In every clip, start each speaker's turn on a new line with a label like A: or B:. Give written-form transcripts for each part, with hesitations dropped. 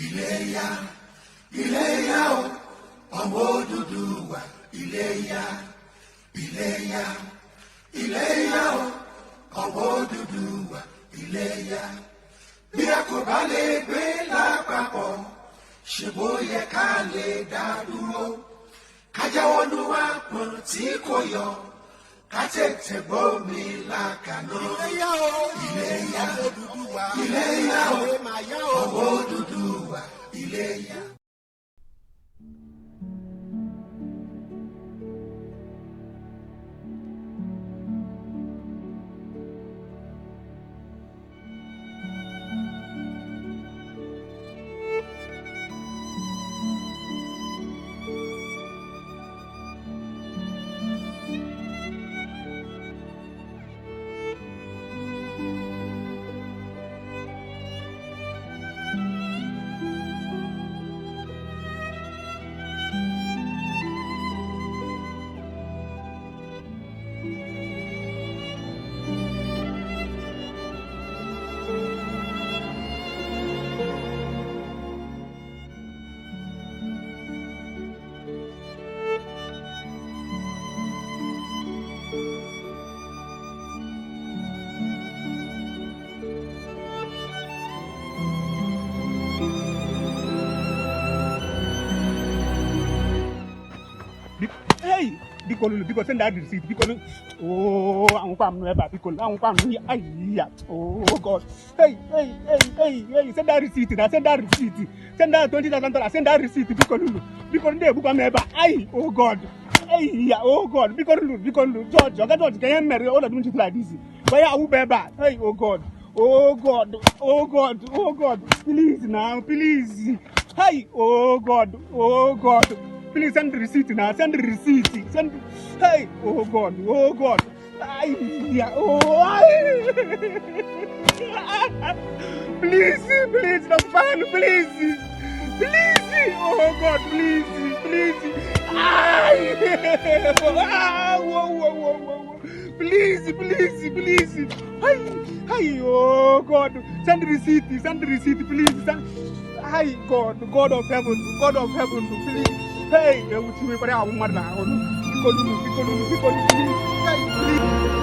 A: Iléyá, Iléyá o, ọmọ Odùduwà, Iléyá, Iléyá, Iléyá o, ọmọ Odùduwà, Iléyá. Bí a kò bá lè gbé lápapọ̀, ṣe bó yẹ ká lè dá dúró. Ká jáwọ́ nú àpọ̀n tí kò yọ, ká tètè gbómi lákaná.
B: Iléyá o,
A: Iléyá,
B: ọmọ Odùduwà,
A: Iléyá o,
B: ẹ máa yá o.
A: Ọmọ Odùduwà, Iléyá.
C: Hey, biko lulu, biko send that receipt, biko lulu. Oh, àwọn pa mi eba, biko, àwọn pa mi ayiya. Oh God. Hey, hey, hey, hey, hey, send that receipt, now send that receipt. Send that $20,000, send that receipt, biko lulu. Biko nde buka mi eba. Ay, oh God. Hey, yeah, oh God. Biko lulu, biko lulu. George, Oga George, can you marry all of them like this? Why are you beba? Hey, oh God. Oh God. Oh God. Oh God. Please now, please. Hey, oh God. Oh God. Please send the receipt now. Send the receipt. Send. Hey, oh God, oh God. Ay, yeah, oh, ay. Please, please, not fun, please, please. Oh God, please, please. Ay, ah, whoa, whoa, whoa, whoa, whoa. Please, please, please. Hey, hey, oh God. Send the receipt. Send the receipt, please. Send. Hi, God, God of heaven, God of heaven, please. Hey, ewu ti mi pari àwọn mmadụ n'ahụ. Biko nunu, biko nunu, biko nunu, please. Hey, please.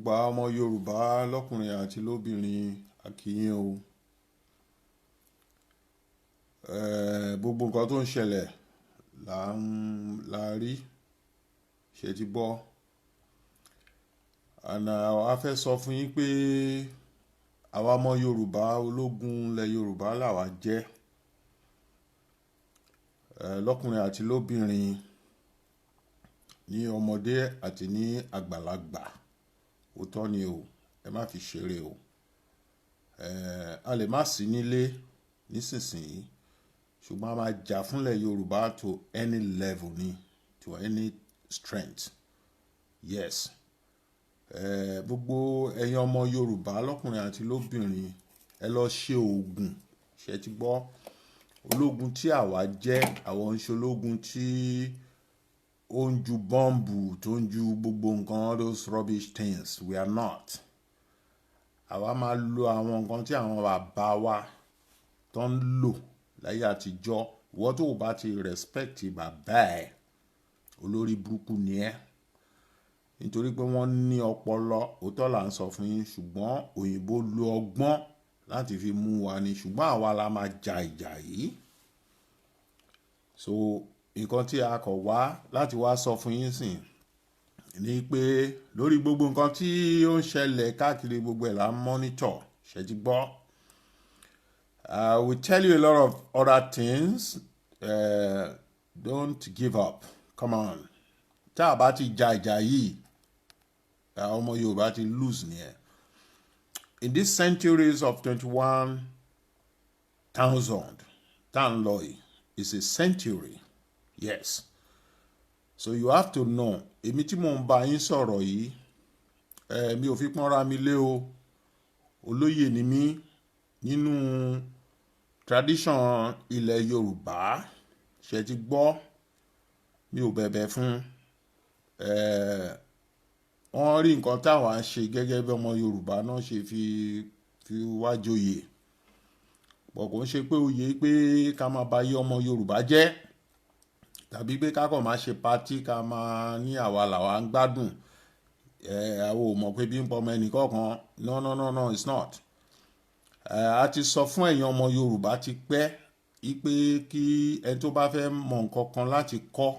B: Gbogbo àwọn ọmọ Yorùbá lọ́kùnrin àti lóbìnrin, a kí yín o. Gbogbo nǹkan tó ń ṣẹlẹ̀ là ń la rí, ṣe ti gbọ́. Àná a fẹ́ sọ fún yín pé àwa ọmọ Yorùbá, ológun ilẹ̀ Yorùbá làwa jẹ́. Lọ́kùnrin àti lóbìnrin, ní ọmọdé àti ní àgbàlagbà. Òótọ́ ni o, ẹ má fi ṣeré o. A lè má sí nílé nísinsìnyí, ṣùgbọ́n a máa jà fúnlẹ̀ Yorùbá to any level ni, to any strength. Yes. Gbogbo ẹ̀yin ọmọ Yorùbá lọ́kùnrin àti lóbìnrin, ẹ lọ ṣe òògùn, ṣé ti gbọ́? Ológun tí àwa jẹ́, àwọn ń ṣe ológun tí ó ń ju bọ́ǹbù, tó ń ju gbogbo nǹkan, all those rubbish things. We are not. Àwa máa lo àwọn nǹkan tí àwọn bàbá wa tó ń lò láyé àtijọ́. Ìwọ tó o bá ti respect bàbá ẹ, olórí burúkú ni ẹ́. Nítorí pé wọ́n ní ọpọlọ, òótọ́ là ń sọ fún yín, ṣùgbọ́n òyìnbó lo ọgbọ́n láti fi mú wa ni, ṣùgbọ́n àwa la máa ja ìjà yìí. So nǹkan tí a kọ̀ wá láti wá sọ fún yín sìn ni pé lórí gbogbo nǹkan tí ó ń ṣẹlẹ̀ káàkiri, gbogbo ẹ̀ là ń monitor, ṣé ti gbọ́? We tell you a lot of other things. Don't give up. Come on. Tá a bá ti ja ìjà yìí, àwọn ọmọ Yorùbá ti lose nìyẹn. In these centuries of 21,000 tá à ń lọ yìí, is a century. Yes. So you have to know. Èmi tí mò ń bá yín sọ̀rọ̀ yìí, mi ò fi pọ́nra mi lé o. Olóyè ni mí nínú tradition ilẹ̀ Yorùbá. Ṣé ti gbọ́? Mi ò bẹ̀bẹ̀ fún. Wọ́n rí nǹkan táwa ń ṣe gẹ́gẹ́ bí ọmọ Yorùbá náà ṣe fi wá joyè. But kò ń ṣe pé oyè pé ká máa ba ayé ọmọ Yorùbá jẹ́ tàbí pé ká kàn máa ṣe party, ká máa ní àwa làwa ń gbádùn. Àwa ò mọ̀ pé bí ń pọmọ ẹnì kọ̀ọ̀kan. No, no, no, no, it's not. A ti sọ fún ẹ̀yin ọmọ Yorùbá ti pẹ́ wípé kí ẹni tó bá fẹ́ mọ̀ nǹkan kan láti kọ́,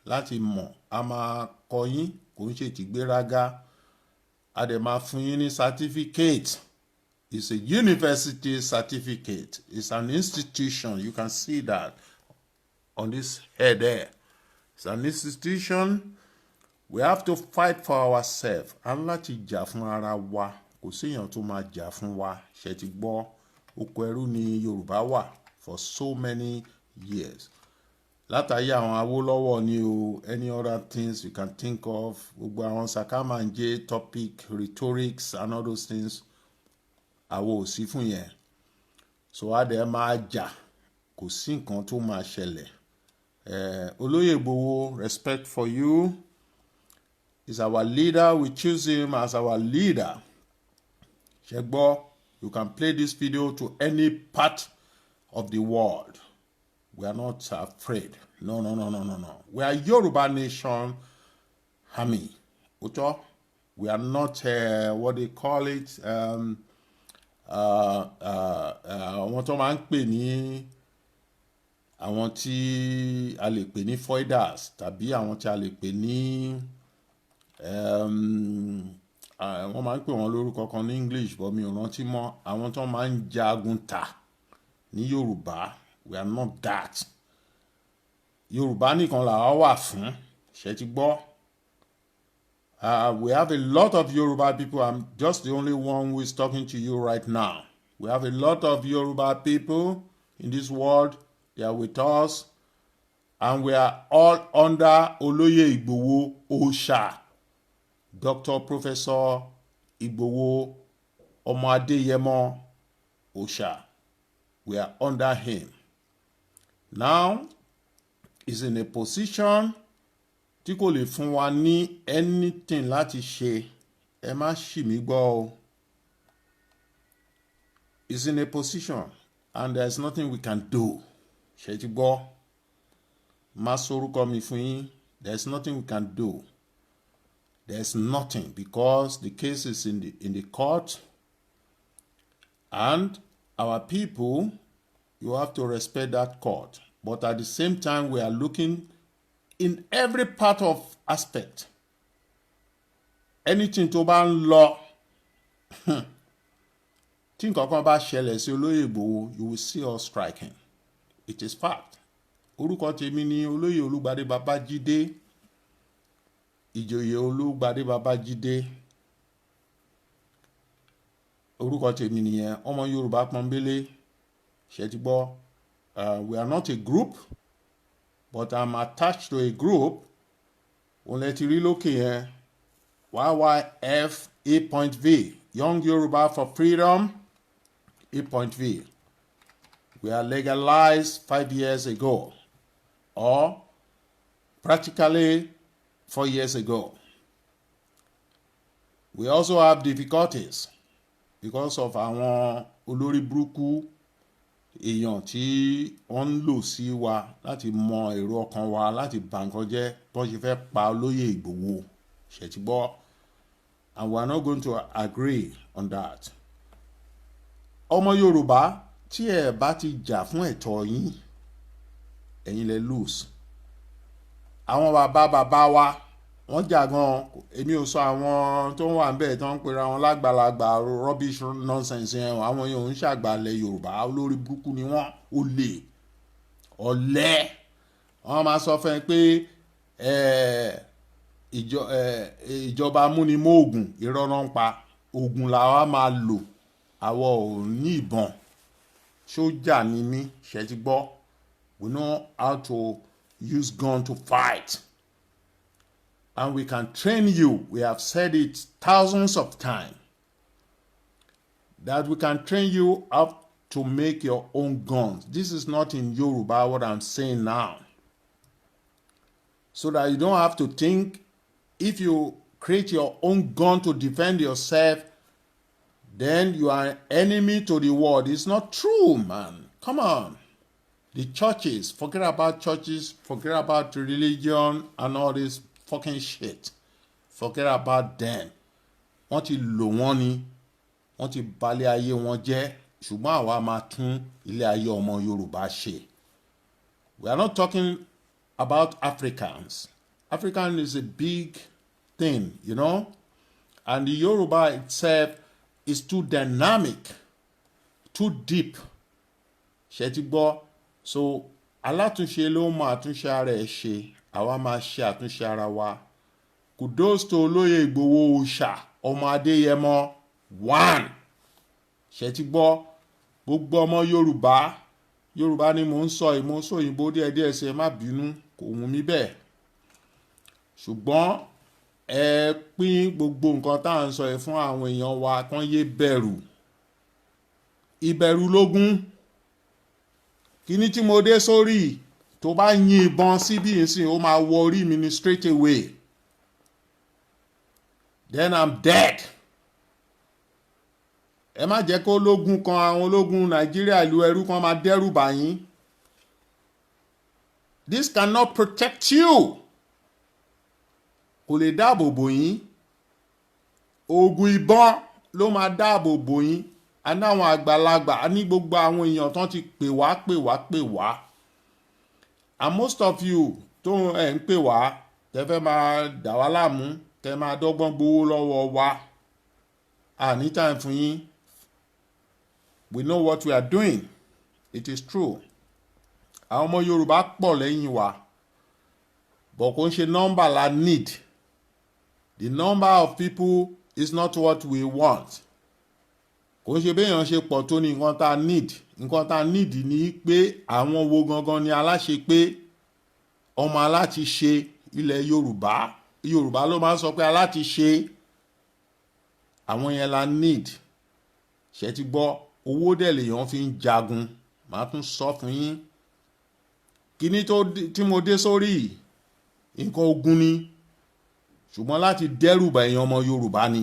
B: láti mọ̀, a máa kọ́ yín, kò ń ṣe tìgbéraga. A dẹ̀ máa fún yín ní certificate. It's a university certificate. It's an institution. You can see that on this head there. It's an institution. We have to fight for ourselves. A ní láti jà fún ara wa. Kò sí èèyàn tó máa jà fún wa. Ṣé ti gbọ́? Oko ẹrú ni Yorùbá wà for so many years. Látàyé àwọn Awólọ́wọ̀ ni o, any other things you can think of, gbogbo àwọn sakamanje topic, rhetorics and all those things, àwa ò sí fún yẹn. So a dẹ̀ máa jà, kò sí nǹkan tó máa ṣẹlẹ̀. Olóyè Igboho, respect for you. Is our leader. We choose him as our leader. Ṣé gbọ́? You can play this video to any part of the world. We are not afraid. No, no, no, no, no, no. We are Yoruba Nation Army. Òótọ́, we are not what they call it. Àwọn tó máa ń pè ní àwọn tí a lè pè ní foiders tàbí àwọn tí a lè pè ní wọ́n máa ń pè wọ́n lórúkọ kan ní English, but mi ò rántí mọ́, àwọn tó máa ń jagun tà ní Yorùbá. We are not that. Yorùbá nìkan làwa wà fún, ṣé ti gbọ́? We have a lot of Yoruba people. I'm just the only one who is talking to you right now. We have a lot of Yoruba people in this world. They are with us. And we are all under Olóyè Igboho Òòṣà. Dr. Professor Igboho Ọmọ Adéyẹmọ Òòṣà. We are under him. Now, he's in a position tí kò lè fún wa ní anything láti ṣe. Ẹ má ṣì mí gbọ́ o. He's in a position and there is nothing we can do. Ṣé ti gbọ́? Má sorúkọ mi fún yín. There is nothing we can do. There's nothing because the case is in the court, and our people, you have to respect that court. But at the same time, we are looking in every part of aspect. Anything tó bá ń lọ, tí nǹkan kan bá ṣẹlẹ̀ sí Olóyè Ìgbòho, you will see us striking. It is fact. Orúkọ tèmi ni Olóyè Olúgbadé Babájídé, Ìjòyè Olúgbadé Babájídé. Orúkọ tèmi nìyẹn, ọmọ Yorùbá pọ́nbélé. Ṣé ti gbọ́? We are not a group, but I'm attached to a group. Òun lẹ ti rí lókè yẹn, YYF A point V, Young Yoruba for Freedom A point V. We are legalized 5 years ago, or practically 4 years ago. We also have difficulties because of àwọn olórí burúkú èèyàn tí wọ́n ń lò sí wa láti mọ èrò ọkàn wa, láti bà nǹkan jẹ́, bọ́n ṣe fẹ́ pa Olóyè Ìgbòho. Ṣé ti gbọ́? And we are not going to agree on that. Ọmọ Yorùbá, tí ẹ bá ti jà fún ẹ̀tọ́ yín, ẹ̀yin lẹ lose. Àwọn bàbá bàbá wa, wọ́n jà gan. Èmi ò sọ àwọn tó ń wà níbẹ̀ tó ń pera wọn lágbàlagbà, rubbish, nonsense yẹn. Àwọn yẹn ò ń ṣàgbàlẹ̀ Yorùbá. Olórí burúkú ni wọ́n, olè, ọ̀lẹ. Wọ́n máa sọ fún ẹ pé ìjọba amúnimóògùn, irọ́ náà ń pa. Oògùn làwa máa lò, àwọ̀ ò ní ìbọn. Sójà ni mí, ṣe ti gbọ́? We know how to use gun to fight, and we can train you. We have said it thousands of times that we can train you how to make your own guns. This is not in Yoruba, what I'm saying now. So that you don't have to think if you create your own gun to defend yourself, then you are an enemy to the world. It's not true, man. Come on. The churches, forget about churches, forget about religion and all this fucking shit. Forget about them. Wọ́n ti lò wọ́n ni, wọ́n ti balẹ̀ ayé wọn jẹ́, ṣùgbọ́n àwa máa tún ilé ayé ọmọ Yorùbá ṣe. We are not talking about Africans. African is a big thing, and the Yoruba itself is too dynamic, too deep. Ṣé ti gbọ́? So alátúnṣe ló mọ àtúnṣe ara ẹ̀ ṣe. Àwa máa ṣe àtúnṣe ara wa. Kudos to Olóyè Ìgbòho Òòṣà ọmọ Adéyẹmọ one. Ṣé ti gbọ́? Gbogbo ọmọ Yorùbá, Yorùbá ni mò ń sọ, ìmọ̀ sọ òyìnbó díẹ̀díẹ̀ ṣe, má bínú, kò wù mí bẹ́ẹ̀. Ṣùgbọ́n ẹ pín gbogbo nǹkan tá à ń sọ yìí fún àwọn èèyàn wa kán yé bẹ̀rù. Ìbẹ̀rù lógún. Kíní tí mo dé sórí, tó bá yin ìbọn síbí ìsìn, ó máa wọ orí mi ní straight away. Then I'm dead. Ẹ má jẹ́ kó ológun kan, àwọn ológun Nàìjíríà, ìlú ẹrú kan máa dẹ́rù bà yín. This cannot protect you. Kò lè dáàbò bò yín. Oògùn ìbọn ló máa dáàbò bò yín. A ní àwọn àgbàlagbà, a ní gbogbo àwọn èèyàn tán ti pè wá, pè wá, pè wá. And most of you tó ẹ̀ ń pè wá, tẹ́ fẹ́ máa dà wá láàmú, tẹ́ máa dọ́gbọ́n gbowó lọ́wọ́ wa, a ní time fún yín. We know what we are doing. It is true. Àwọn ọmọ Yorùbá pọ̀ lẹ́yìn wa, but kò ń ṣe number la need. The number of people is not what we want. Kò ń ṣe béèyàn ṣe pọ̀ tó ní nǹkan tá a need. Nǹkan tá a need ni pé àwọn wo gangan ni aláṣẹ, pé ọmọ aláti ṣe ilẹ̀ Yorùbá. Yorùbá ló máa ń sọ pé aláti ṣe, àwọn yẹn la need. Ṣe ti gbọ́? Owó dẹ̀ lèèyàn fi ń jagun. Màá tún sọ fún yín, kíní tó tí mo dé sórí, nǹkan ogun ni, ṣùgbọ́n láti dẹ́rù bà èèyàn ọmọ Yorùbá ni.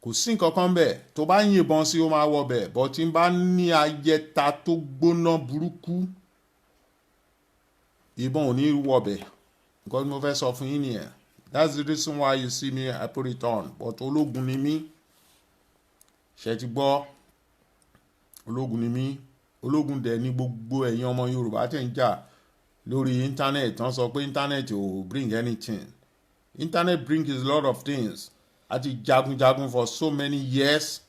B: Kò sí nǹkan kan bẹ́ẹ̀. Tó bá yìnbọn sí, ó máa wọ bẹ̀ bọ́. Tí n bá ní ayẹta tó gbóná burúkú, ìbọn ò ní wọ bẹ̀. Nǹkan tí mo fẹ́ sọ fún yín nìyẹn. That's my own opinion. That's the reason why you see me, I put it on. But ológun ni mí. Ṣé ti gbọ́? Ológun ni mí. Ológun dẹ̀ ní gbogbo ẹ̀yin ọmọ Yorùbá tẹ̀ ń jà lórí internet. Wọ́n sọ pé internet ò bring anything. Internet brings a lot of things. A ti jagunjagun for so many years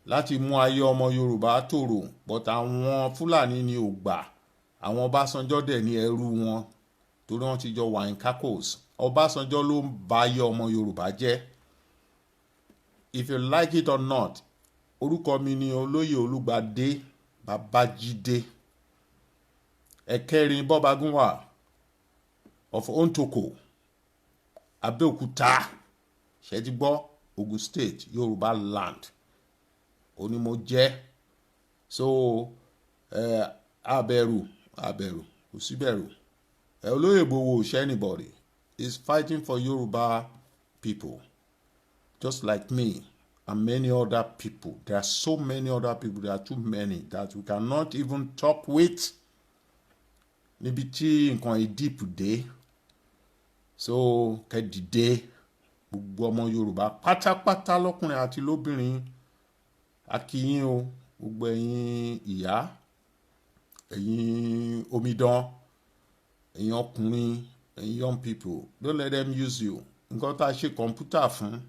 B: láti mú ayé ọmọ Yorùbá tòrò, but àwọn Fúlàní ni ò gbà. Àwọn Ọbásanjọ́ dẹ̀ ní ẹrú wọn torí wọ́n ti jọ wà ní caucus. Ọbásanjọ́ ló ń ba ayé ọmọ Yorùbá jẹ́. If you like it or not, orúkọ mi ni Olóyè Olúgbadé Babájídé Ẹ̀kẹrin Bọ́bagúnwà of Ontoko, Abẹ́òkúta. Ṣé ti gbọ́? Ogun State, Yorùbá land òní mo jẹ́. So abẹ̀rù abẹ̀rù kò sí bẹ̀rù. Olóyè Igboho ò ṣe anybody. Is fighting for Yoruba people just like me and many other people. There are so many other people. There are too many that we cannot even talk with níbi tí nǹkan yìí deep dé. So kẹ́ dìde, gbogbo ọmọ Yorùbá pátápátá, lọ́kùnrin àti lóbìnrin, a kí yín o. Gbogbo ẹ̀yin ìyá, ẹ̀yin omidan, ẹ̀yin ọkùnrin, ẹ̀yin young people, don't let them use you. Nǹkan tá a ṣe kọ̀ǹpútà fún,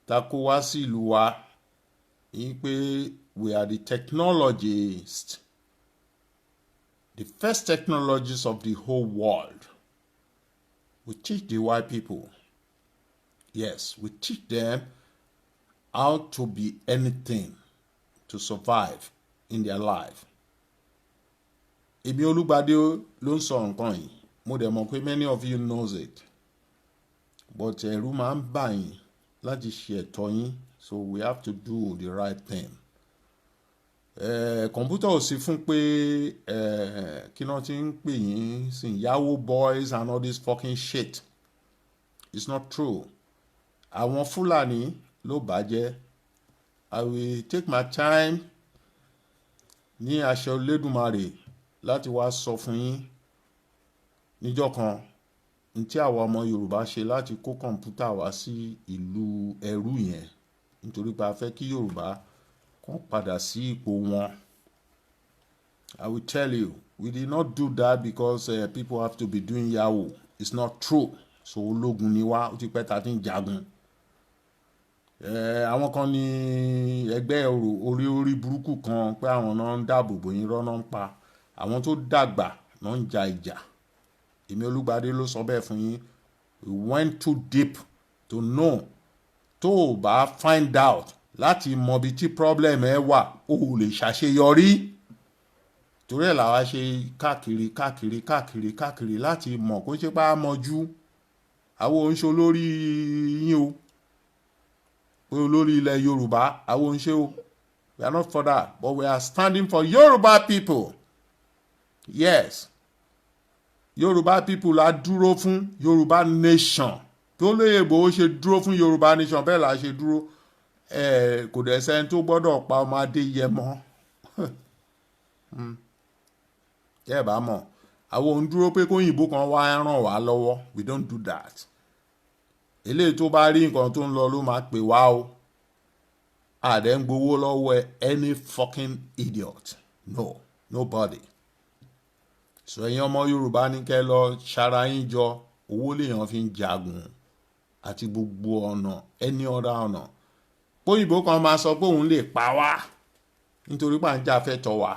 B: tá a kó wá sí ìlú wa ní pé we are the technologists, the first technologists of the whole world. We teach the white people. Yes, we teach them how to be anything to survive in their life. Èmi Olúgbadé ló ń sọ nǹkan yìí. Mo dẹ̀ mọ̀ pé many of you knows it, but ẹ̀rù máa ń bà yín láti ṣe ẹ̀tọ́ yín, so we have to do the right thing. Kọ̀ǹpútà ò sí fún pé kí náà ti ń pè yín sí yahoo boys and all this fucking shit. It's not true. Àwọn Fúlàní ló bàjẹ́. I will take my time ní àṣẹ Olódùmarè láti wá sọ fún yín níjọ́ kan ní tí àwa ọmọ Yorùbá ṣe láti kó kọ̀ǹpútà wá sí ìlú ẹrú yẹn, nítorí pé a fẹ́ kí Yorùbá kàn padà sí ipò wọn. I will tell you, we did not do that because people have to be doing yahoo. It's not true. So ológun ni wá, ó ti pẹ́ ta ti ń jagun. Àwọn kan ní ẹgbẹ́ orí orí burúkú kan pé àwọn náà ń dáàbò bò yín, rọ́nà ń pa àwọn tó dàgbà náà ń ja ìjà. Èmi Olúgbadé ló sọ bẹ́ẹ̀ fún yín. We went too deep to know. Tó o bá find out láti mọ ibi tí problem ẹ wà, o ò lè ṣàṣeyọrí. Torí ẹ̀ làwa ṣe káàkiri káàkiri káàkiri káàkiri láti mọ̀. Kó ṣe pé a mọ̀jú àwọn oníṣẹ́ olórí yín o, pé olórí ilẹ̀ Yorùbá àwọn oníṣẹ́ o. We are not for that, but we are standing for Yorùbá people. Yes, Yorùbá people la dúró fún, Yorùbá nation. Tó lóye Ìgbòho ṣe dúró fún Yorùbá nation, bẹ́ẹ̀ la ṣe dúró. Kò dẹ̀ sẹ́ni tó gbọ́dọ̀ pa ọmọ Adéyẹmọ. Tẹ́ ẹ bá mọ̀, àwọn òun dúró pé kóyìnbó kan wá ràn wá lọ́wọ́. We don't do that. Eléyìí tó bá rí nǹkan tó ń lọ ló máa pè wá o. Àdẹ́ ń gbowó lọ́wọ́ any fucking idiot. No, nobody. So ẹ̀yin ọmọ Yorùbá, ní kẹ́ lọ ṣara yín jọ. Owó lèèyàn fi ń jagun àti gbogbo ọ̀nà, any other ọ̀nà. Póyìnbó kan máa sọ pé òun lè pa wá nítorí pé à ń jà fẹ́ tọ̀ wá,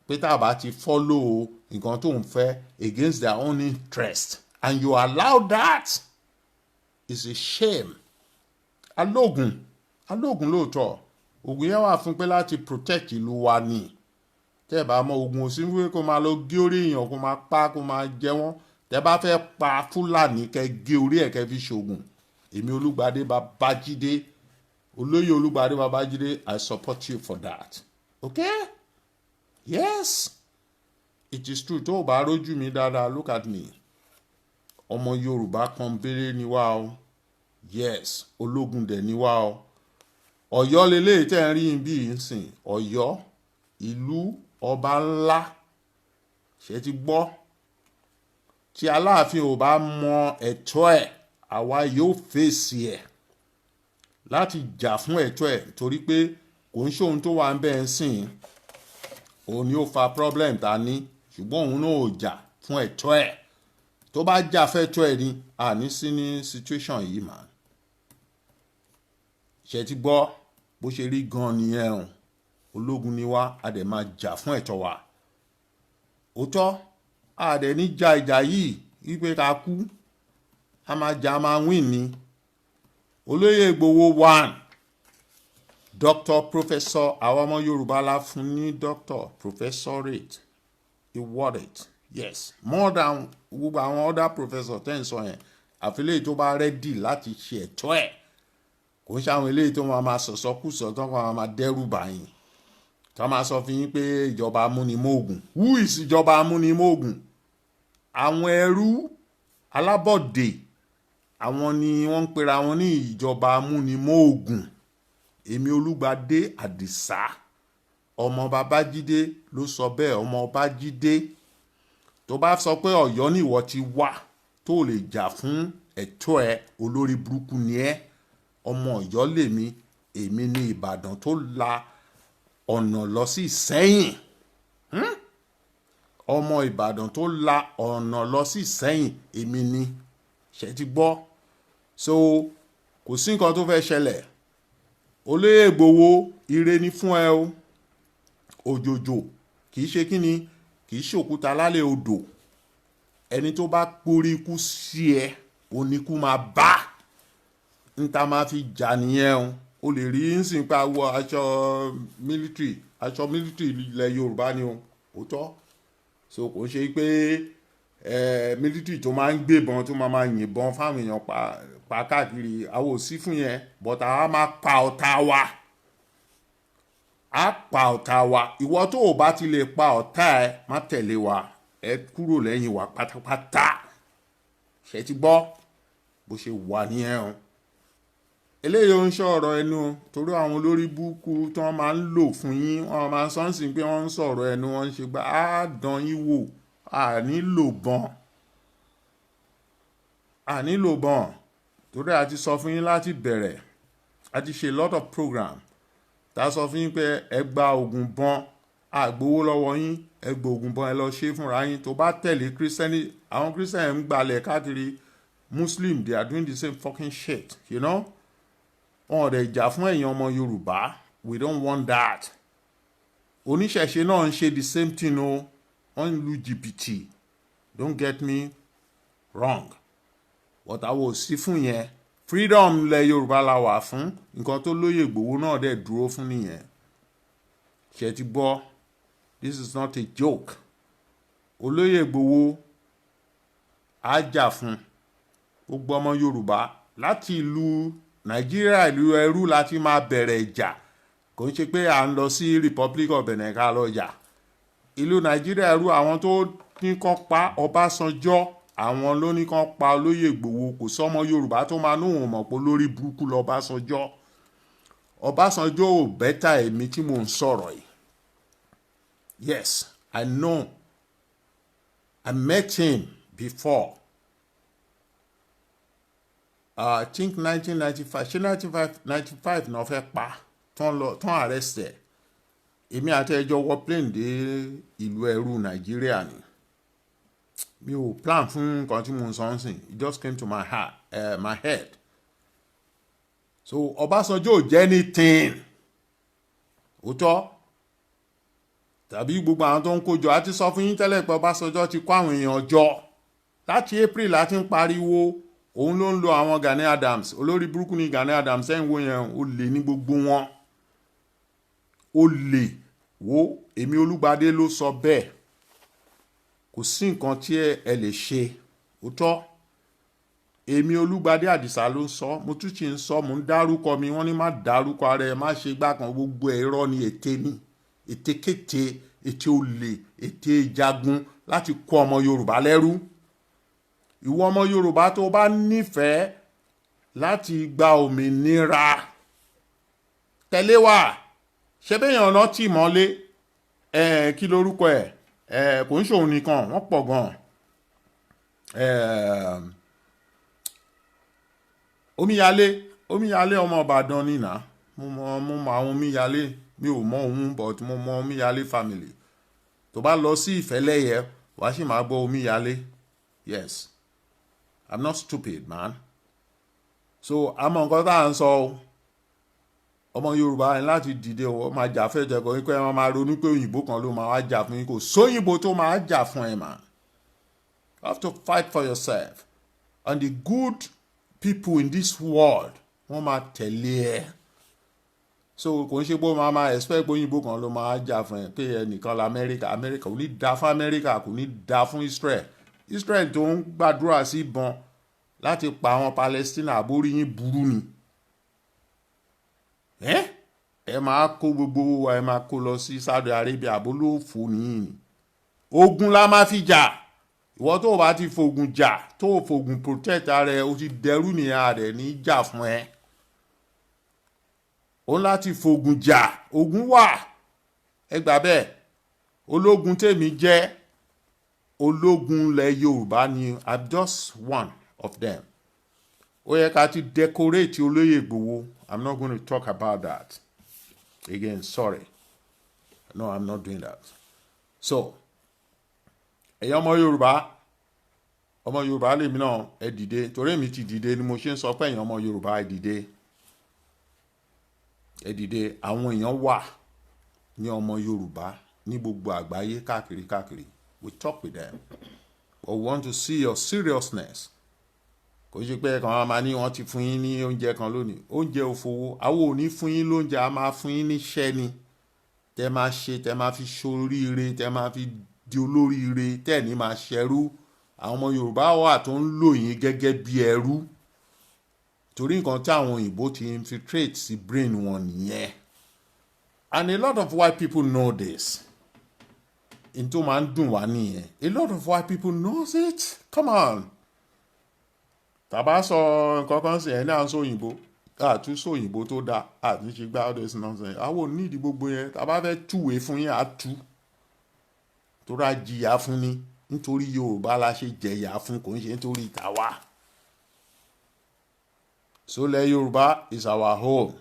B: pé tá a bá ti follow nǹkan tó ń fẹ́ against their own interest, and you allow that, is a shame. Alógun, alógun lóòótọ́. Ogun yẹn wà fún pé láti protect ìlú wa ni. Tẹ́ ẹ bá mọ ogun, ò sí fún pé kó máa lọ gé orí èèyàn, kó máa pa, kó máa jẹ wọ́n. Tẹ́ bá fẹ́ pa Fúlàní, kẹ́ gé orí ẹ̀, kẹ́ fi ṣoògùn. Èmi Olúgbadé Babájídé, Olóyè Olúgbadé Babájídé, I support you for that. Okay, yes, it is true. Tó o bá rójú mi dáadáa, look at me. Ọmọ Yorùbá kan béèrè ni wá o. Yes, ológun dẹ̀ ni wá o. Ọ̀yọ́ leléyìí tẹ́ ń rí bí ń sìn. Ọ̀yọ́ ìlú ọba ńlá, ṣe ti gbọ́? Tí Aláàfin ò bá mọ ẹ̀tọ́ ẹ̀, àwa yóò fèsì ẹ̀ láti jà fún ẹ̀tọ́ ẹ̀, torí pé kò ń ṣòun tó wà ń bẹ́ẹ̀ ń sìn òun ni ó fa problem ta ní, ṣùgbọ́n òun náà ò jà fún ẹ̀tọ́ ẹ̀. Tó bá jà fẹ́tọ́ ẹ̀ ni, àní sí ní situation yìí mà. Ṣe ti gbọ́ bó ṣe rí gan nìyẹn o. Ológun ni wá, a dẹ̀ máa jà fún ẹ̀tọ́ wa. Òótọ́, a dẹ̀ ní ja ìjà yìí wípé ká kú. A máa jà, a máa win ni. Olóyè Ìgbòho one, doctor, professor. Àwọn ọmọ Yorùbá la fún ní doctor professorate. He worth it, yes, more than gbogbo àwọn other professor tẹ́ ń sọ yẹn. Àfi léyìí tó bá ready láti ṣe ẹ̀tọ́ ẹ̀. Kò ń ṣe àwọn eléyìí tó máa ma sọ̀sọ́kùsọ, tó máa ma dẹ́rù bàyìn, tó máa sọ fún yín pé ìjọba amúnimóògùn. Who is ìjọba amúnimóògùn? Àwọn ẹrú alábọ̀dé, àwọn ni wọ́n ń pera wọn ní ìjọba amúnimóògùn. Èmi Olúgbadé Àdìsá, ọmọ Babájídé ló sọ bẹ́ẹ̀. Ọmọ Babájídé tó bá sọ pé Ọ̀yọ́ ni ìwọ ti wá, tó lè jà fún ẹ̀tọ́ ẹ, olórí burúkú ni ẹ́. Ọmọ Ọ̀yọ́ lèmi. Èmi ní Ìbàdàn tó la ọ̀nà lọ sí Ìsẹ́yìn. Ọmọ Ìbàdàn tó la ọ̀nà lọ sí Ìsẹ́yìn, èmi ni. Ṣe ti gbọ́? So kò sí nǹkan tó fẹ́ ṣẹlẹ̀. Olóyè Ìgbòho, ire ni fún ẹ o. Òjòjò kì í ṣe kíni, kì í ṣòkúta lálẹ́ odò. Ẹni tó bá pórí ikú sí ẹ, oníkú máa bá n ta máa fi jà nìyẹn o. O lè rí nsìn pa wọ aṣọ military, aṣọ military ilẹ̀ Yorùbá ni o. Òótọ́, so kò ń ṣe pé military tó máa ń gbébọn, tó máa máa yìnbọn fáwọn èèyàn pa pa káàkiri. Àwọn ò sí fún yẹn, but àwa máa pa ọ̀tá wa, á pa ọ̀tá wa. Ìwọ tó o bá ti lè pa ọ̀tá ẹ, má tẹ̀lé wa, ẹ kúrò lẹ́yìn wa pátápátá. Ṣe ti gbọ́ bó ṣe wà nìyẹn o? Eléyìí ò ń sọ̀rọ̀ ẹnu, torí àwọn olórí búkú tí wọ́n máa ń lò fún yín, wọ́n máa ń sọ́nsìn pé wọ́n ń sọ̀rọ̀ ẹnu, wọ́n ń ṣe gbá. Á dán yín wò. A nílò bọn, a nílò bọn, torí a ti sọ fún yín láti bẹ̀rẹ̀. A ti ṣe lot of program tá a sọ fún yín pé ẹ gba oògùn bọn, a gbowó lọ́wọ́ yín. Ẹ gba oògùn bọn, ẹ lọ ṣe fúnra yín. Tó bá tẹ̀lé Kírísítẹ́nì, àwọn Kírísítẹ́nì ń gbalẹ̀ káàkiri. Muslim, they are doing the same fucking shit. Wọn ò dẹ̀ jà fún ẹ̀yin ọmọ Yorùbá. We don't want that. Oníṣẹ̀ṣe náà ń ṣe the same thing o, wọ́n ń lu jìbìtì. Don't get me wrong, but àwọn ò sí fún yẹn. Freedom ilẹ̀ Yorùbá la wà fún. Nǹkan tó lóye Ìgbòho náà dẹ̀ dúró fún nìyẹn. Ṣe ti gbọ́? This is not a joke. Olóyè Ìgbòho, á jà fún gbogbo ọmọ Yorùbá láti ìlú Nàìjíríà, ìlú ẹrú láti máa bẹ̀rẹ̀ ìjà. Kò ń ṣe pé à ń lọ sí Republic of Benin ká lọ jà. Ìlú Nàìjíríà ẹrú, àwọn tó ní kán pa Ọbásanjọ́, àwọn ló ní kán pa olóyè Ìgbòho. Kò sọmọ Yorùbá tó máa ní òun mọ̀ pé lórí burúkú lọ Ọbásanjọ́. Ọbásanjọ́ ò better èmi tí mò ń sọ̀rọ̀ yìí. Yes, I know. I met him before. I think 1995, ṣé 1995 náà fẹ́ pa tán lọ tán arrest ẹ̀. Èmi àti ẹjọ́ wọ plane dé ìlú ẹrú Nàìjíríà ni. Mi ò plan fún nǹkan tí mo ń sọ ń sìn. It just came to my heart, my head. So Ọbásanjọ́ ò jẹ́ anything òótọ́ tàbí gbogbo àwọn tó ń kó jọ. A ti sọ fún yín tẹ́lẹ̀ pé Ọbásanjọ́ ti kó àwọn èèyàn jọ láti April láti ń pariwo. Òun ló ń lo àwọn Gani Adams. Olórí burúkú ni Gani Adams. Ẹ̀ ń wo yẹn, ó lè ní gbogbo wọn, ó lè wo. Èmi Olúgbadé ló sọ bẹ́ẹ̀. Kò sí nǹkan tí ẹ lè ṣe. Òótọ́, èmi Olúgbadé Àdìsá ló ń sọ. Mo tún ti ń sọ, mo ń dárúkọ mi, wọ́n ní má dárúkọ ara ẹ, má ṣe gbá kan. Gbogbo ẹ̀ irọ́ ni, ète ni, ètekéte, ète olè, ète ìjagun láti kó ọmọ Yorùbá lẹ́rú. Ìwọ ọmọ Yorùbá tó bá nífẹ̀ẹ́ láti gba òmìnira, tẹ̀lé wa. Ṣé bẹ́yàn náà tì mọ́lé ẹ̀? Kí lorúkọ ẹ̀? Ẹ̀ kò ń ṣòun nìkan, wọ́n pọ̀ gan-an. Omíyalé, Omíyalé ọmọ Ìbàdàn nìyà. Mo mọ àwọn Omíyalé. Mi ò mọ òun, but mo mọ Omíyalé family. Tó bá lọ sí Ìfẹ́lẹ́yẹ, wàá sì máa gbọ́ Omíyalé. Yes, I'm not stupid, man. So àmọ́ nǹkan tá à ń sọ o, ọmọ Yorùbá ní láti dìde o. Máa jà fẹ́ jẹ́ kó pé wọ́n máa ronú pé òyìnbó kan ló máa wá jà fún yín. Kò sóyìnbó tó máa jà fún ẹ, man. You have to fight for yourself, and the good people in this world, wọ́n máa tẹ̀lé ẹ. So kò ń ṣe pé ó máa expect pé òyìnbó kan ló máa jà fún ẹ, pé ẹnìkan la Amẹ́ríkà. Amẹ́ríkà kò ní da fún Amẹ́ríkà, kò ní da fún Israel. Israel tó ń gbàdúrà sí ìbọn láti pa àwọn Palestine, àbórí yín burú ni. Ẹ máa kó gbogbo wa, ẹ máa kó lọ sí Saudi Arabia, àbólófò nìyí ni. Ogun la máa fi jà. Ìwọ tó o bá ti fogun jà, tó o fogun protect ara ẹ, o ti dẹrú nìyẹn rẹ ní jà fún ẹ. O ń láti fogun jà. Ogun wà, ẹ gbà bẹ́ẹ̀. Ológun tèmi jẹ́, ológun ilẹ̀ Yorùbá ni. I'm just one of them. Ó yẹ ká ti decorate olóyè Ìgbòho. I'm not going to talk about that again, sorry. No, I'm not doing that. So ẹ̀yin ọmọ Yorùbá, ọmọ Yorùbá lèmi náà, ẹ dìde, torí èmi ti dìde ni mo ṣe ń sọ pé ẹ̀yin ọmọ Yorùbá, ẹ dìde, ẹ dìde. Àwọn èèyàn wà ní ọmọ Yorùbá ní gbogbo àgbáyé, káàkiri káàkiri. We talk with them, but we want to see your seriousness. Kò ṣe pé kàn máa ní wọ́n ti fún yín ní oúnjẹ kan lónìí, oúnjẹ òfowó. Àwọn ò ní fún yín lóúnjẹ, a máa fún yín níṣẹ́ ni tẹ máa ṣe, tẹ máa fi ṣoríire, tẹ máa fi di olóríire, tẹ ní máa ṣẹrú. Àwọn ọmọ Yorùbá wà tó ń lò yín gẹ́gẹ́ bí ẹrú, torí nǹkan tí àwọn òyìnbó ti infiltrate sí brain wọn nìyẹn. And a lot of white people know this. N tó máa ń dùn wá nìyẹn. A lot of white people knows it. Come on, tàbá sọ nǹkan kan sí ẹ ní à ń sọ òyìnbó, àtúnṣe òyìnbó tó dáa, àtúnṣe gbá all this nonsense. Àwọn ò nídìí gbogbo yẹn. Tàbá fẹ́ túwèé fún yín, àtú torí a jìyà fún ni. Nítorí Yorùbá la ṣe jẹ̀yà fún, kò ń ṣe nítorí tàwa. Sólẹ̀ Yorùbá is our home.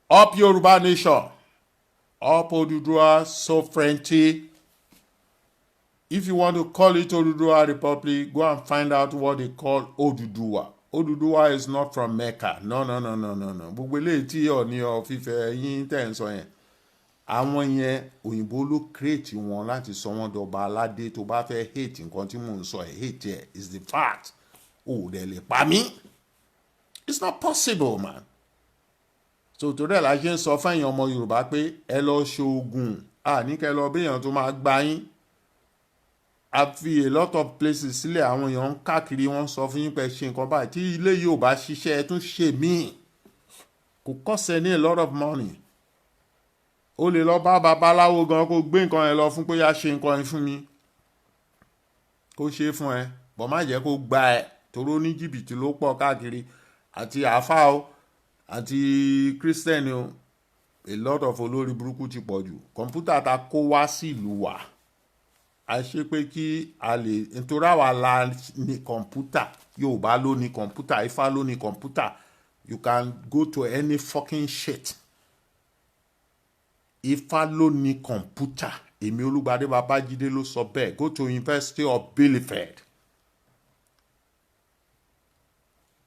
B: Up Yorùbá nation, up Oduduwa sovereignty. If you want to call it Oduduwa Republic, go and find out what they call Oduduwa. Oduduwa is not from Mecca. No, no, no, no, no, no. Gbogbo eléyìí tí Ọọ̀ni of Ifẹ̀ yín tẹ̀ ń sọ yẹn, àwọn yẹn, òyìnbó ló create wọn láti sọ wọn dọba aládé. Tó bá fẹ́ hate nǹkan tí mò ń sọ ẹ̀, hate ẹ̀, is the fact. O ò dẹ̀ lè pa mí. It's not possible, man. So torí ẹ̀ la ṣe ń sọ fẹ́yìn ọmọ Yorùbá pé ẹ lọ ṣoògùn, àní kẹ́ lọ béèyàn tó máa gbá yín. A fi a lot of places sílẹ̀, àwọn èèyàn ń káàkiri, wọ́n sọ fún yín pé ṣe nǹkan báyìí. Tí ilé yìí ò bá ṣiṣẹ́, ẹ tún ṣe míì. Kò cost ẹ ní a lot of money. O lè lọ bá babaláwo gan, kó gbé nǹkan yẹn lọ fún pé yá, ṣe nǹkan yẹn fún mi, kó ṣe fún ẹ bọ̀. Má jẹ́ kó gba ẹ, torí ó ní jìbìtì ló pọ̀ káàkiri, àti àáfàá o, àti Christian o. A lot of olórí burúkú ti pọ̀ jù. Kọ̀ǹpútà ta kó wá sí ìlú wa, a ṣe pé kí a lè, nítorí àwa la ní kọ̀ǹpútà. Yorùbá ló ní kọ̀ǹpútà, Ifá ló ní kọ̀ǹpútà. You can go to any fucking shit. Ifá ló ní kọ̀ǹpútà. Èmi Olúgbadé Babájídé ló sọ bẹ́ẹ̀. Go to University of Bielefeld,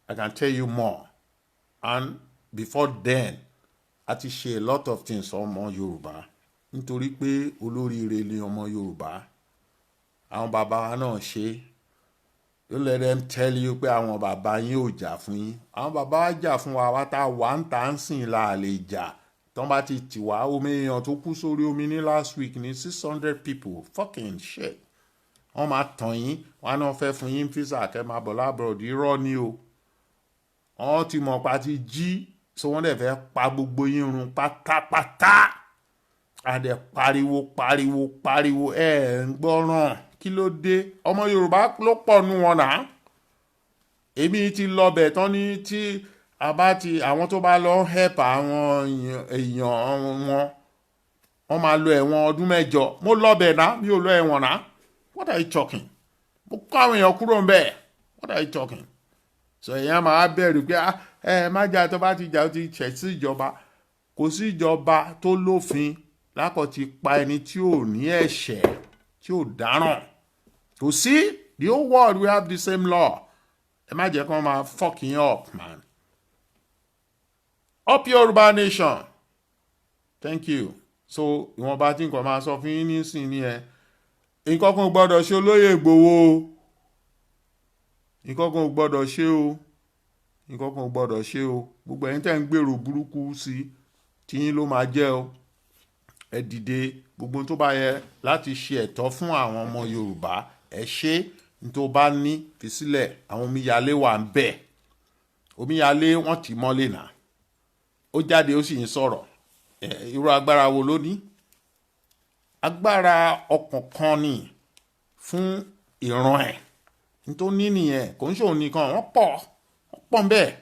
B: I can tell you more. And before then, a ti ṣe a lot of things ọmọ Yorùbá, nítorí pé olóríire ni ọmọ Yorùbá. Àwọn bàbá wa náà ṣe. Don't let them tell you pé àwọn bàbá yín ò jà fún yín. Àwọn bàbá wa jà fún wa. Wa tá a wà ń tà ń sìn la lè jà tọ́n bá ti tì wá. Omi èèyàn tó kú sórí omi ní last week ní 600 people. Fucking shit. Wọ́n máa tàn yín, wọ́n á náà fẹ́ fún yín visa kẹ́ máa bọ̀ l'abroad. Irọ́ ni o. Wọ́n ti mọ̀ pa ti jí, so wọ́n dẹ̀ fẹ́ pa gbogbo yín run pátápátá. A dẹ̀ pariwo, pariwo, pariwo, ẹ̀ ń gbọ́ràn. Kí ló dé? Ọmọ Yorùbá ló pọ̀ nù wọn náà. Èmi ti lọ bẹ̀ tán ní tí a bá ti àwọn tó bá lọ help àwọn èèyàn wọn, wọ́n máa lo ẹ̀wọ̀n ọdún 8. Mo lọ bẹ̀ náà, mi ò lọ ẹ̀wọ̀n náà. What are you talking? Mo kó àwọn èèyàn kúrò ń bẹ̀. What are you talking? So èèyàn máa bẹ̀rù pé, "Ah, ẹ má jà." Tó bá ti jà, ó ti ṣẹ̀ sí ìjọba. Kò sí ìjọba tó lófin lákọ̀ ti pa ẹni tí ò ní ẹ̀ṣẹ̀, tí ò dáràn. Kò sí. The whole world, we have the same law. Ẹ má jẹ́ kí wọ́n máa fucking up, man. Up Yorùbá nation. Thank you. So ìwọ̀nba tí nǹkan máa sọ fún yín nísìnyí ẹ, nǹkan kan ò gbọ́dọ̀ ṣe olóyè Ìgbòho o. Nǹkan kan ò gbọ́dọ̀ ṣe o. Nǹkan kan ò gbọ́dọ̀ ṣe o. Gbogbo ẹ̀yin tẹ́ ń gbèrò burúkú sí, tiyín ló máa jẹ́ o. Ẹ dìde. Gbogbo tó bá yẹ láti ṣe ẹ̀tọ́ fún àwọn ọmọ Yorùbá, ẹ ṣe. Ní tó bá ní fi sílẹ̀, àwọn omíyalé wà ń bẹ̀. Omíyalé, wọ́n tì mọ́lé náà, ó jáde, ó sì ń sọ̀rọ̀. Irú agbára wo ló ní? Agbára ọkàn kan ni fún ìran ẹ̀ nítorí ní nìyẹn. Kò ń ṣòun nìkan, wọ́n pọ̀, wọ́n pọ̀ ń bẹ́ẹ̀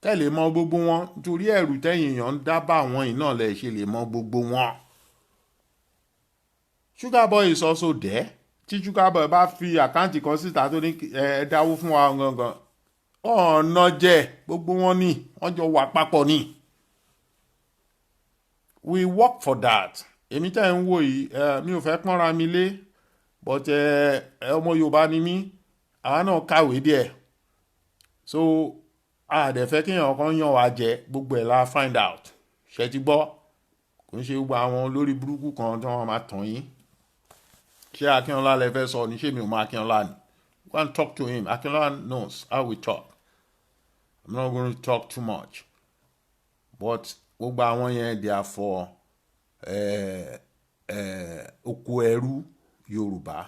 B: tẹ́ lè mọ gbogbo wọn, nítorí ẹ̀rù tẹ́yìn èèyàn ń dábàá àwọn yìí náà lẹ̀ ṣe lè mọ gbogbo wọn. Sugar Boy is also there. Tí Sugar Boy bá fi account kan síta tó ní ẹ dáwó fún wa gangan, ọ̀nà jẹ́ gbogbo wọn ní wọ́n jọ wà papọ̀ ni. We work for that. Èmi tẹ́ ń wò yìí, mi ò fẹ́ pọ́nra mi lé, but ọmọ Yorùbá ni mí. Àwa náà kàwé díẹ̀, so a dẹ̀ fẹ́ kéèyàn kan yàn wá jẹ. Gbogbo ẹ̀ la find out. Ṣe ti gbọ́? Kò ń ṣe gbogbo àwọn olórí burúkú kan tí wọ́n máa tàn yín. Ṣé Akínọlá lẹ fẹ́ sọ ni? Ṣé mi ò mọ Akínọlá ni? Go and talk to him. Akínọlá knows how we talk. I'm not going to talk too much, but gbogbo àwọn yẹn, they are for oko ẹrú Yorùbá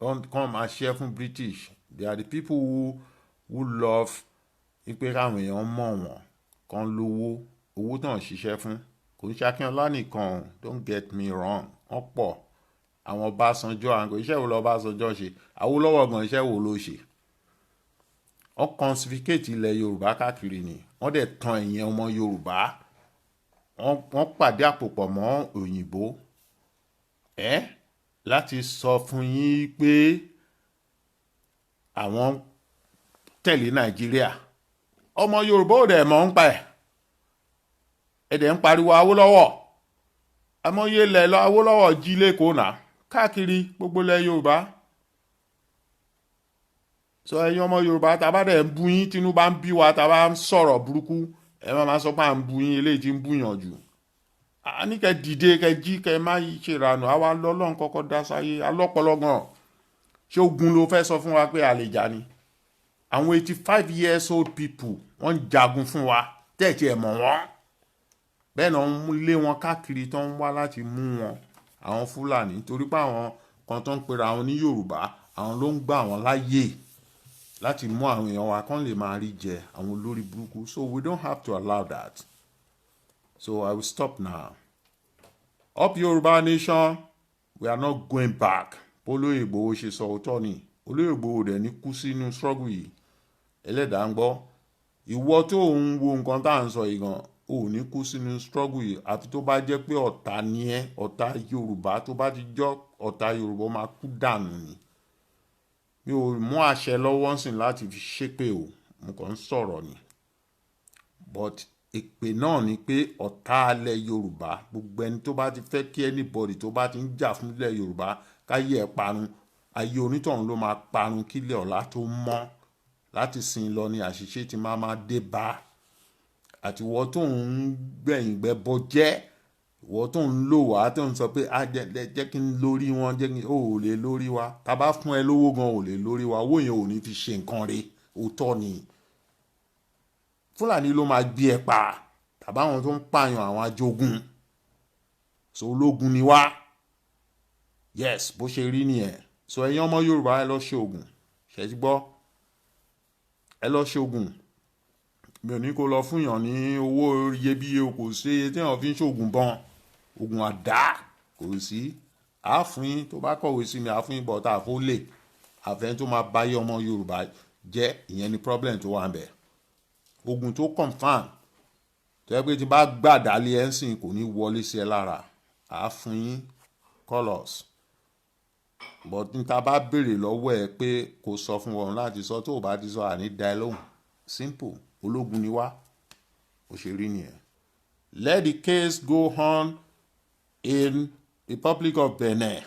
B: kàn máa ṣe fún British. They are the people who love wípé káwọn èèyàn mọ̀ wọ́n, kan lówó, owó tàn ṣiṣẹ́ fún. Kò ń ṣe Akínọlá nìkan, don't get me wrong, wọ́n pọ̀. Àwọn Ọbásanjọ́, àwọn iṣẹ́ wo lọ Ọbásanjọ́ ṣe? Awólọ́wọ̀ gan, iṣẹ́ wo ló ṣe? Wọ́n confiscate ilẹ̀ Yorùbá káàkiri ni. Wọ́n dẹ̀ tan ẹ̀yìn ọmọ Yorùbá. Wọ́n pàdé àpòpọ̀ mọ́ òyìnbó ẹ́ láti sọ fún yín pé àwọn tẹ̀lé Nàìjíríà. Ọmọ Yorùbá ò dẹ̀ mọ̀ ń pa ẹ̀. Ẹ̀ dẹ̀ ń pariwo Awólọ́wọ̀. Àmọye ilẹ̀ lọ Awólọ́wọ̀ jí lẹ́kọ̀ọ́ náà, káàkiri gbogbo ilẹ̀ Yorùbá. Sọ ẹ̀yin ọmọ Yorùbá, tá a bá dẹ̀ ń bú yín, tínú bá ń bí wa, tá a bá ń sọ̀rọ̀ burúkú, ẹ má máa sọ pé à ń bú yín. Eléyìí tí ń búyàn jù, a ní kẹ́ dìde, kẹ́ jí, kẹ́ má ṣe ìrànù. Àwa lọ́lọ́run kọ́kọ́ dá sáyé alọ́pọlọ gan. Ṣé ogun ló fẹ́ sọ fún wa pé a lè jà ni? Àwọn 85 years old people, wọ́n ń jagun fún wa tẹ́ẹ̀tì ẹ̀ mọ̀ wọ́n. Bẹ́ẹ̀ náà ń lé wọn káàkiri, tó ń wá láti mú wọn, àwọn Fúlàní, torí pé àwọn kan tó ń pera àwọn ní Yorùbá, àwọn ló ń gbà wọ́n láyè láti mú àwọn èèyàn wa kán lè máa rí jẹ, àwọn olórí burúkú. So we don't have to allow that. So I will stop now. Up Yorùbá nation. We are not going back. Olóyè Ìgbòho ṣe sọ, òótọ́ ni. Olóyè Ìgbòho dẹ̀ ní kú sínú struggle yìí. Ẹlẹ́dàá ń gbọ́. Ìwọ tó ń wo nǹkan tá à ń sọ yìí gan, ò ní kú sínú struggle yìí, àfi tó bá jẹ́ pé ọ̀tá ni ẹ́, ọ̀tá Yorùbá. Tó bá ti jọ́ ọ̀tá Yorùbá, ó máa kú dànù ni. Mi ò mú àṣẹ lọ́wọ́ sìn láti fi ṣépè o, mo kàn ń sọ̀rọ̀ ni. But èpè náà ni pé ọ̀tá alẹ̀ Yorùbá, gbogbo ẹni tó bá ti fẹ́ kí anybody tó bá ti ń jà fún ilẹ̀ Yorùbá káyé ẹ̀ parun, ayé onítọ̀hún ló máa parun kílẹ̀ ọ̀la tó mọ́. Láti sin lọ ni àṣìṣe ti máa máa dé bá. Àti ìwọ tó ń gbẹ̀yìn gbẹ́bọ jẹ́, ìwọ tó ń lò wá, tó ń sọ pé a jẹ́ kí n lórí wọn, jẹ́ kí n, ó lè lórí wa. Tá bá fún ẹ lówó gan, ò lè lórí wa. Owó yẹn ò ní fi ṣe nǹkan re. Òótọ́ ni. Fúlàní ló máa gbé ẹ pa, tàbí àwọn tó ń pààyàn, àwọn ajogun. So ológun ni wá. Yes, bó ṣe rí nìyẹn. So ẹ̀yin ọmọ Yorùbá, ẹ lọ ṣe oògùn. Ṣe ti gbọ́? Ẹ lọ ṣe oògùn. Mi ò ní kó lọ fún yàn ní owó iyebíye. Kò sí iye tí èèyàn fi ń ṣoògùn bọn, oògùn àdá kò sí. Àáfún yín tó bá kọ̀wé sí mi, àáfún yín bọ̀ tá a fó lè àfẹ́n tó máa báyé ọmọ Yorùbá jẹ́. Ìyẹn ni problem tó wà ń bẹ̀. Oògùn tó confirm, tó yẹ pé tí bá gbàdálé ẹ̀ ń sìn, kò ní wọlé sí ẹ lára, àáfún yín. Call us. But n ta bá béèrè lọ́wọ́ ẹ pé kò sọ fún wọn láti sọ, tó o bá ti sọ, àní dá ẹ lóhùn. Simple. Ológun ni wá. Ó ṣe rí nìyẹn. Let the case go on in Republic of Benin.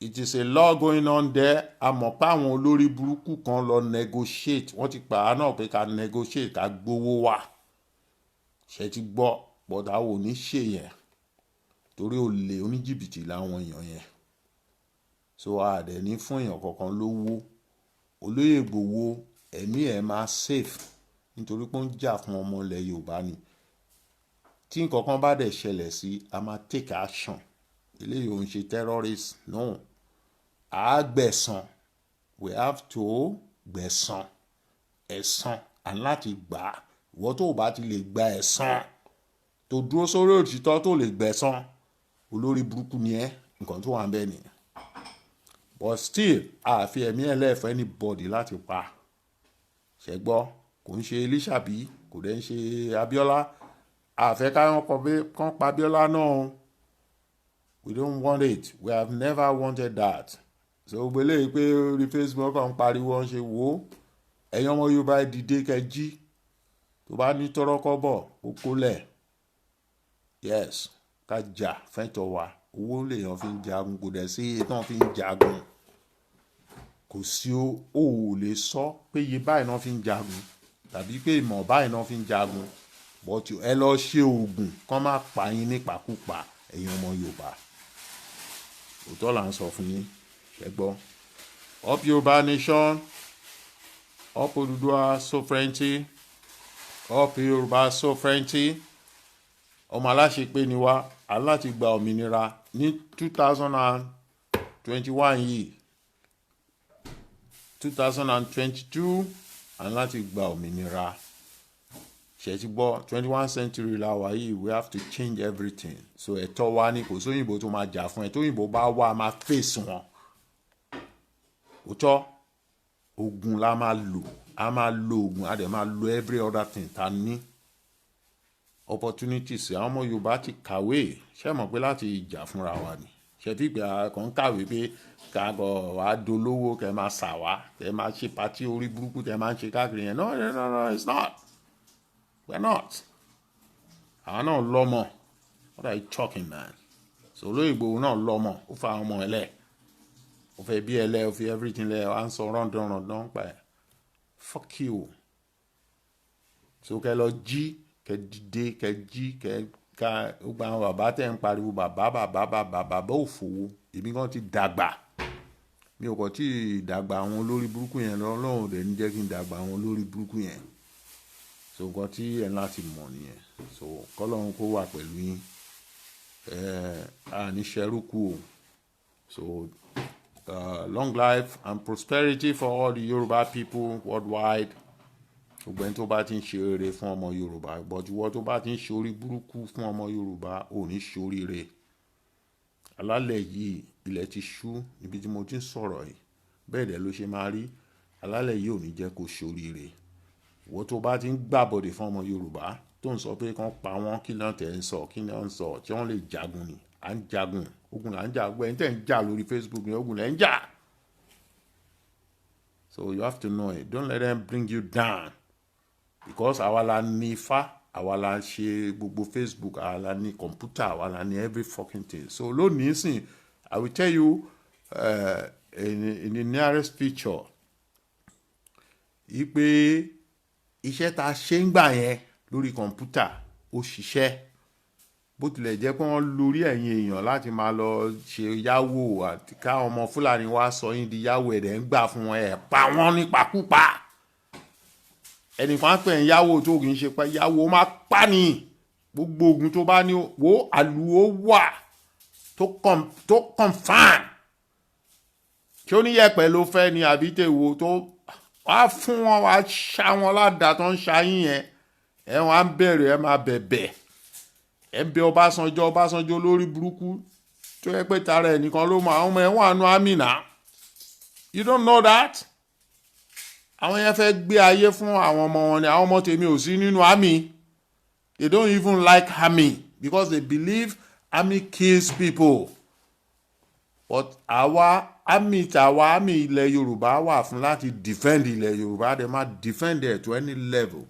B: It is a law going on there. A mọ̀ pé àwọn olórí burúkú kan lọ negotiate. Wọ́n ti pa á náà pé ká negotiate, ká gbowó wá. Ṣe ti gbọ́? But àwọn ò ní ṣe yẹn torí olè, oníjìbìtì làwọn èèyàn yẹn. So a dẹ̀ ní fún èèyàn kankan lówó. Olóyè Ìgbòho, ẹ̀mí ẹ̀ máa safe nítorí pé ó ń jà fún ọmọ ilẹ̀ Yorùbá ni. Tí nǹkan kan bá dẹ̀ ṣẹlẹ̀ sí, a máa take action. Eléyìí ò ń ṣe terrorist, no. A gbẹ̀san. We have to gbẹ̀san. Ẹ̀san à ń láti gbà á. Ìwọ tó o bá ti lè gba ẹ̀san, tó dúró sórí òtítọ́, tó lè gbẹ̀san, olórí burúkú ni ẹ́. Nǹkan tó wà ń bẹ̀ nìyẹn. But still, a fi ẹ̀mí ẹ̀ lẹ̀ fún anybody láti pa. Ṣẹ gbọ́? Kò ń ṣe Lísàbí, kò dẹ̀ ń ṣe Abíọ́lá. A fẹ́ ká kán pa Abíọ́lá náà o. We don't want it. We have never wanted that. So gbogbo eléyìí pé orí Facebook kan ń pariwo, ń ṣe wò ó. Ẹ̀yin ọmọ Yorùbá, ẹ dìde, kẹ́ jí. Tó bá ní tọ́rọ́ kọ́bọ̀, kó kólẹ̀. Yes, ká jà fẹ́tọ̀ wa. Owó lèèyàn fi ń jagun, kò dẹ̀ sí iye tán fi ń jagun. Kò sí, o ò lè sọ pé iye báyìí náà fi ń jagun tàbí pé ìmọ̀ báyìí náà fi ń jagun. But ẹ lọ ṣe oògùn kán má pa yín nípakúpa, ẹ̀yin ọmọ Yorùbá. Òótọ́ là ń sọ fún yín. Ẹ gbọ́. Up Yorùbá nation, up Odùduwà sovereignty, up Yorùbá sovereignty. Ọmọ aláṣepé ni wá, a láti gba òmìnira ní 2021 yìí, 2022, a láti gba òmìnira. Ṣe ti gbọ́? 21 century la wà yìí. We have to change everything. So ẹ̀tọ́ wa ni. Kò sóyìnbó tó máa jà fún ẹ. Tóyìnbó bá wà, máa face wọn. Òótọ́, ogun la máa lò. A máa lo ogun, a dẹ̀ máa lo every other thing ta ní opportunities. Àwọn ọmọ Yorùbá ti kàwé. Ṣé mọ̀ pé láti jà fúnra wa ni? Ṣe fi pé a kàn ń kàwé pé ká kọ̀ wá dolówó, kẹ́ máa sà wá, kẹ́ máa ṣe party orí burúkú tẹ́ máa ń ṣe káàkiri yẹn? No, no, no, no, it's not. We're not. Àwọn náà lọ́mọ. What are you talking, man? So olóyè Ìgbòho náà lọ́mọ. Ó fa àwọn ọmọ ẹ lẹ̀, ó fẹ́ bí ẹ lẹ̀, ó fi everything lẹ̀, wá ń sọ rọ́ndọ̀n rọ̀ndọ̀n pa ẹ̀. Fuck you. So kẹ́ lọ jí, kẹ́ dìde, kẹ́ jí, kẹ́ ká gbogbo àwọn bàbá tẹ́ ń pariwo, bàbá, bàbá, bàbá, bàbá òfòwò. Èmi kan ti dàgbà, mi ò kàn tí ì dàgbà àwọn olórí burúkú yẹn lọ. Ọlọ́run dẹ̀ ní jẹ́ kí n dàgbà àwọn olórí burúkú yẹn. So nǹkan tí ẹ̀ ń láti mọ̀ nìyẹn. So kọ́lọ́run kó wà pẹ̀lú yín. Ẹ̀ a ní ṣerú kú o. So long life and prosperity for all the Yoruba people worldwide. Gbogbo ẹni tó bá ti ń ṣe rere fún ọmọ Yorùbá, but ìwọ tó bá ti ń ṣe orí burúkú fún ọmọ Yorùbá, ò ní ṣe oríire. Alálẹ̀ yìí, ilẹ̀ ti ṣú níbi tí mo ti ń sọ̀rọ̀ yìí. Bẹ́ẹ̀ dẹ̀ ló ṣe máa rí. Alálẹ̀ yìí ò ní jẹ́ kó ṣe oríire. Ìwọ tó bá ti ń gbàbọ̀dè fún ọmọ Yorùbá, tó ń sọ pé kán pa wọ́n, kí náà tẹ̀ ń sọ, kí náà ń sọ, tí wọ́n lè jagun ni. À ń jagun, ogun là ń jà. Gbogbo ẹni tẹ̀ ń jà lórí Facebook ni, ogun lẹ̀ ń jà. So you have to know it. Don't let them bring you down, because àwa la ní Ifá, àwa la ń ṣe gbogbo Facebook, àwa la ní kọ̀ǹpútà, àwa la ní every fucking thing. So lónìí sìn, I will tell you in the nearest future pé iṣẹ́ tá a ṣe ń gbà yẹn lórí kọ̀ǹpútà, ó ṣiṣẹ́. Bó tilẹ̀ jẹ́ pé wọ́n lórí ẹ̀yin èèyàn láti máa lọ ṣe yáwó àti káwọn ọmọ Fúlàní wá sọ yín di yáwó, ẹ̀dẹ̀ ń gbà fún wọn, ẹ̀ pa wọ́n nípakúpa. Ẹnìkan á pè ń yáwó tó kì í ṣe pé yáwó máa pa ní gbogbo ogun tó bá ní wo àlùwò wà tó confirm kí ó ní yẹ̀pẹ̀ ló fẹ́ ni àbí tèwo tó wá fún wọn, wá ṣá wọn ládàá tó ń ṣayín yẹn. Ẹ wọn á bẹ̀rẹ̀, ẹ máa bẹ̀bẹ̀, ẹ ń bẹ Ọbásanjọ́. Ọbásanjọ́ lórí burúkú tó yẹ pé tara ẹ̀ nìkan ló mọ. Àwọn ọmọ ẹ̀ wà nù àmì náà. You don't know that àwọn yẹn fẹ́ gbé ayé fún àwọn ọmọ wọn ni. Àwọn ọmọ tèmi ò sí nínú army. They don't even like army because they believe army kills people. But àwa army, tàwa army ilẹ̀ Yorùbá wà fún láti defend ilẹ̀ Yorùbá. Dẹ̀ máa defend it to any level.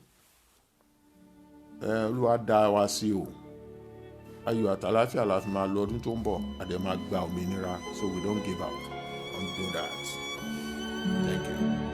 B: Ẹ Olúwa dá wa sí o. Ayọ̀ àtàláfíà la fi máa lọ ọdún tó ń bọ̀. A dẹ̀ máa gba òmìnira, so we don't give up. Don't do that. Thank you.